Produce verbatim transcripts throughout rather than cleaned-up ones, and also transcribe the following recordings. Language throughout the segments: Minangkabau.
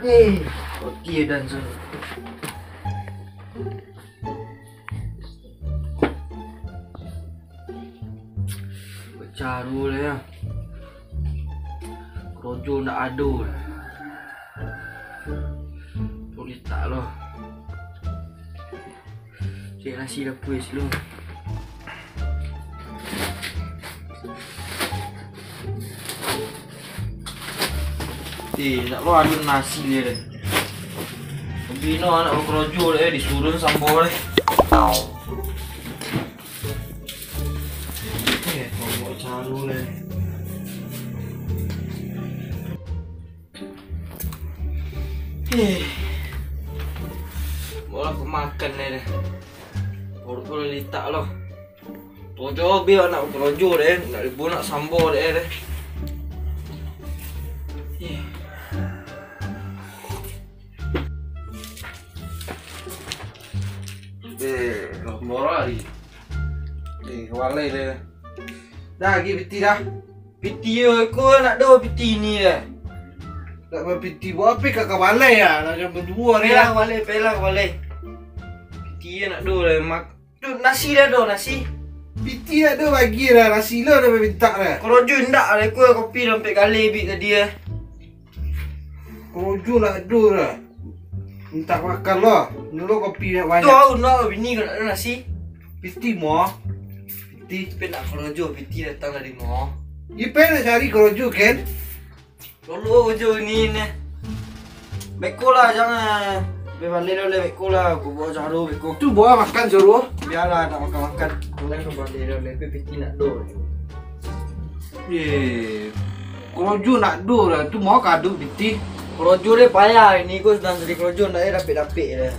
Eh, roti dan sun. Bacaro lah ya. Korojo ndak ado lah. Tulis tak lo. Cek nasi dapur dulu. Eh, nak lo ado nasi dia deh. Bino anak bakorojo deh, disuruh sambo deh. Eh, kau buat caru deh. Eh. Bola aku makan deh. Perut ko lah litak lo. Korojo be anak korojo deh, nak ribu nak sambo deh deh. Eh, murah hari. Eh, walai deh. Dah, agi piti dah. Piti yo, ko nak do piti ni dah. Nak bapiti buat apa, ka, ka balai ya? Nak jam dua ni lah. Pelah balai, pelah balai. Piti yo nak do lah, mak. Tu nasi dah do, nasi. Piti nak do bagi dah, nasi lo dah minta dah. Korojo indak lah, ko kopi dompet galeh bik tadi eh. Korojo nak do dah. Minta makan lo. Dulu kopi nak banyak. Tu au nak bini ko nak do nasi. Piti mo. Piti. Tapi nak korojo, piti datang dari mo. Ipe nak cari korojo, Ken? Lolo jo ni neh. Beko lah, jangan. Be balik lah, beko lah. Aku bawa caru beko. Tu bawa makan caru. Biarlah nak makan-makan. Boleh ke balik lah, lebih piti nak do. Eh, korojo nak do lah. Tu mau kado piti. Korojo deh payah. Ini ko sedang cari korojo, ndak eh dapik-dapik deh.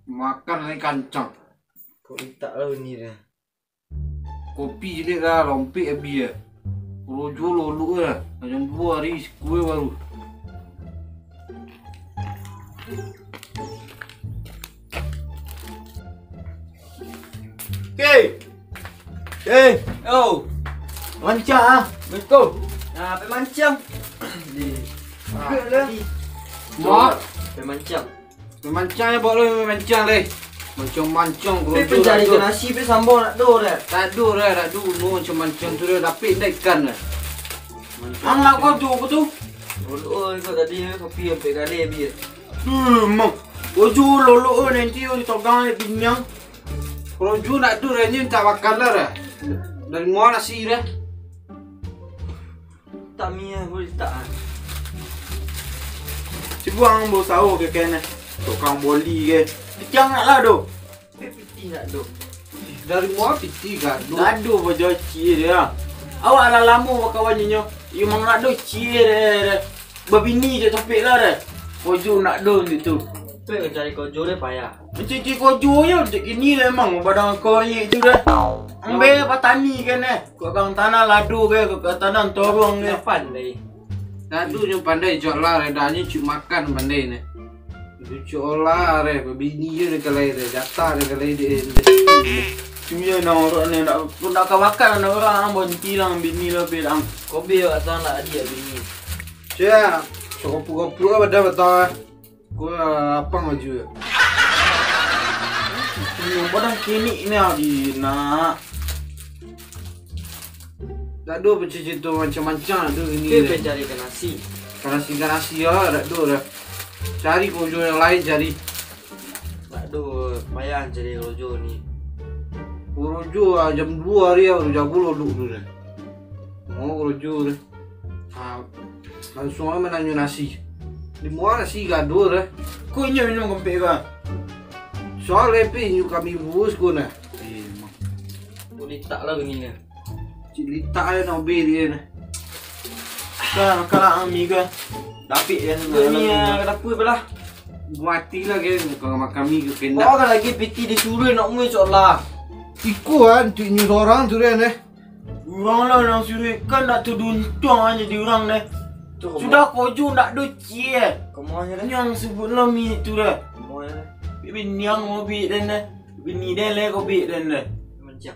Makan ni kancang. Kok minta lah ni deh. Kopi cilik lah, rompik abih lah. Korojo lolok lah. Macam dua hari sikua baru. Hei! Hei! Oh! Mancang ah! Betul! Nah, apa mancang? Di. Ah, Mak! Apa mancang? Mamancang je, Bok, lu mamancang deh. Mancang-mancang. Tapi korojo pencari tu. Ke nasi, pe sambo nak do deh. Tak do deh, tak do. Nu mancang-mancang tu deh, tapi ndak ikan deh. Mancang. Ang nak kau tu, apa tu? Lolo iko tadi, kopi sampai galeh abih. Hmm, mak. Korojo lolo nanti ditogang dek biniang. Korojo nak do deh, ni minta makan lah deh. Dari mua nasi deh. Tak mie boleh tak ah. Cubo ang bawa sawo ke kene. Tukang boli ke. Piti ang nak lah do. Eh, piti nak do. Dari mua piti gado. Gado bajo cie dia. Awak lah lamo bakawan nyo. Iyo mang nak do cie deh. Babini je capek lah deh. Korojo nak do gitu. Pe cari korojo deh payah. Cuci kojo yo, cek kini lah emang badan koyek tu dah. Ambil patani kan eh. Kok kang tanah lado ke, kok kang tanah torong ke. Pandai. Lado nyo pandai, cok lah, redanyo cuk makan pandai ne. Cuk lah re, babini je dekat lai re, jatah dekat lai de. Cuma nak orang ni nak, nak ka makan nak orang, ang berhenti lah, bini lah, bilang. Kobe awak sana adik bini. Cek, cok kopu-kopu lah badan batang eh. Kau lapang baju. Ini badan kini ni lagi nak. Tak ada cerita macam-macam tu ini. Kita cari ke nasi. Ke nasi, ke nasi ya, tak ada dah. Cari korojo yang lain cari. Tak ada payah cari korojo ni. Korojo ah, jam dua hari ya, baru jago lodok tu dah. Mau korojo dah. Ah, langsung aja menanyo nasi. Di mua nasi gaduh deh. Kok inyo minum kempek ko? Soal epi inyo kami bungkus ko nah. Eh, mak. Kok litak lah gini nah. Cik litak aja nak beri dia nah. Kan, kan ami ke. Dapik ya. Ini ya, dapur belah. Mati lah kan, kalau makan mi ke kendak. Kau kan lagi piti disuruh nak mui seolah. Iko kan, tu inyo orang tu deh nah. Urang lah nan suruah kan nak tuduntuang aja di urang deh. Sudah kojo nak do cie. Kemana deh? Yang sebut lah mi tu deh. Kemana deh? Bini yang mau bik den deh. Bini den leh kau bik den deh. Macam.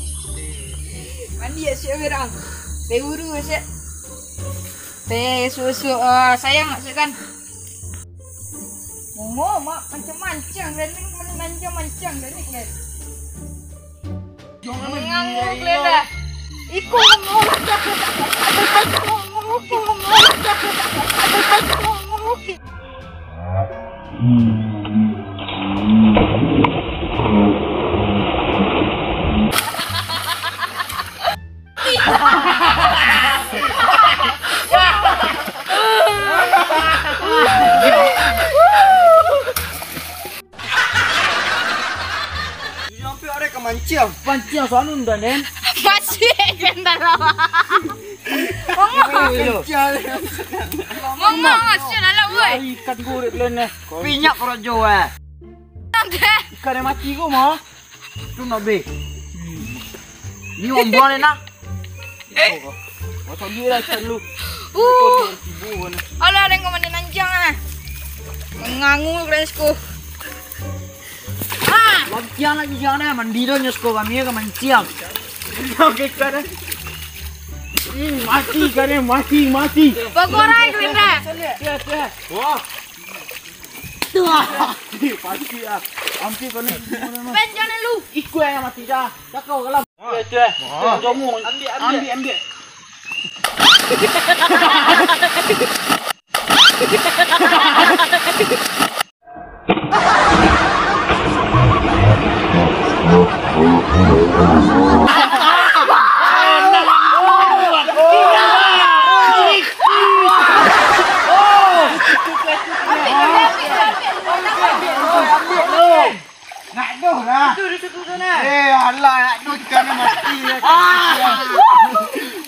Mandi ya siap berang. Teh uru siap. Teh susu, eh, sayang maksud kan. Mongo mak mancang-mancang dan ni, mancang-mancang dan ni kan. Jangan mengganggu menggila, Glenda. Iko mongo. Ada ka manciang. Manciang sanu ndak, Den? Masih, Den, dalam. Ngomong. Manciang. Ngomong, masih dalam, woi. Lari ikan gurek, Den, eh. Pinyak korojo, eh. Ikan yang mati ko mah. Tu nak be. Ni ombo ni nak. Eh. Masuk dia lah ikan lu. Uh. Alah, Den, kau mandi nanjang ah. Mengangu, friendsku. Ah. Manciang lagi jangan dah, mandi dah nyo siko kami ka manciang. Oke, ikan dah. Ih, mati ikan ni, mati, mati. Bagorai, Gerindra. Wah. Tuh. Pasti ah. Hampir kau ni. Pen, jangan lu. Ikut yang mati dah. Dah kau kalam. Tuh, tuh. Ambil, ambil. Ambil, ambil. Nak doh lah. Itu di situ sana. Eh, alah, nak doh ikan mati. Ah.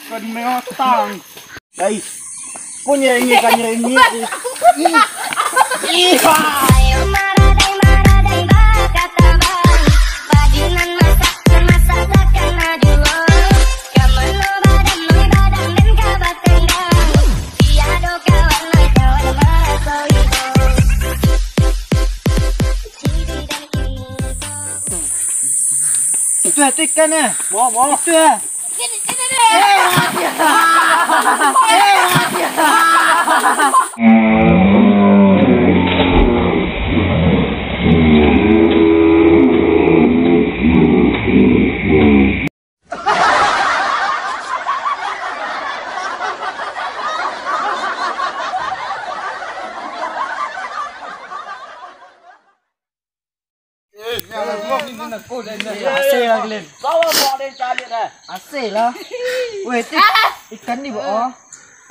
Kau mengotang. Guys, kok nyerengek, kan nyerengek. Ih. Ih. Ayo maradai, maradai, bakata baru. Padi nan masak, nan masak takana juo. Ka mano badan, noi badan, den ka batendang. Tiado kawan, noi kawan maraso ibo. Ciri dan ini. Itu, itu ikan, eh. Mau, mau. Itu, eh. Asai lah, Glenn. Bawa buang dari calik dah. Asai lah. Weh, tu ikan ni, Bo.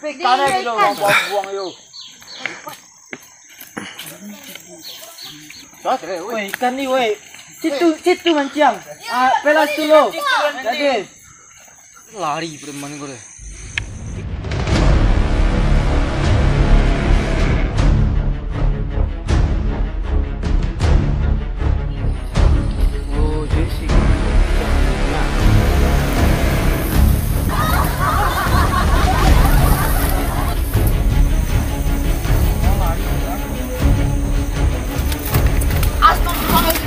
Ikan ni, buang-buang yo. Weh, ikan ni, weh. Situ, situ manciang. Ah, pelas tu lo. Jadi. Lari preman ko deh. Oh, Jesse. Astagfirullahaladzim.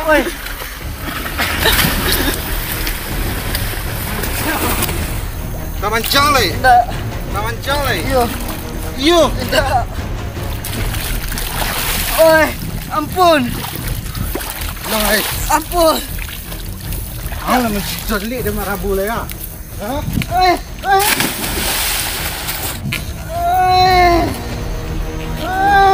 Woi. Ka manciang lai? Indak. Ka manciang lai? Iyo. Iyo. Indak. Oi, ampun. Lai. Ampun. Alah, masih jolik dia marabu lai, ya? Hah? Eh, eh. Eh. Eh.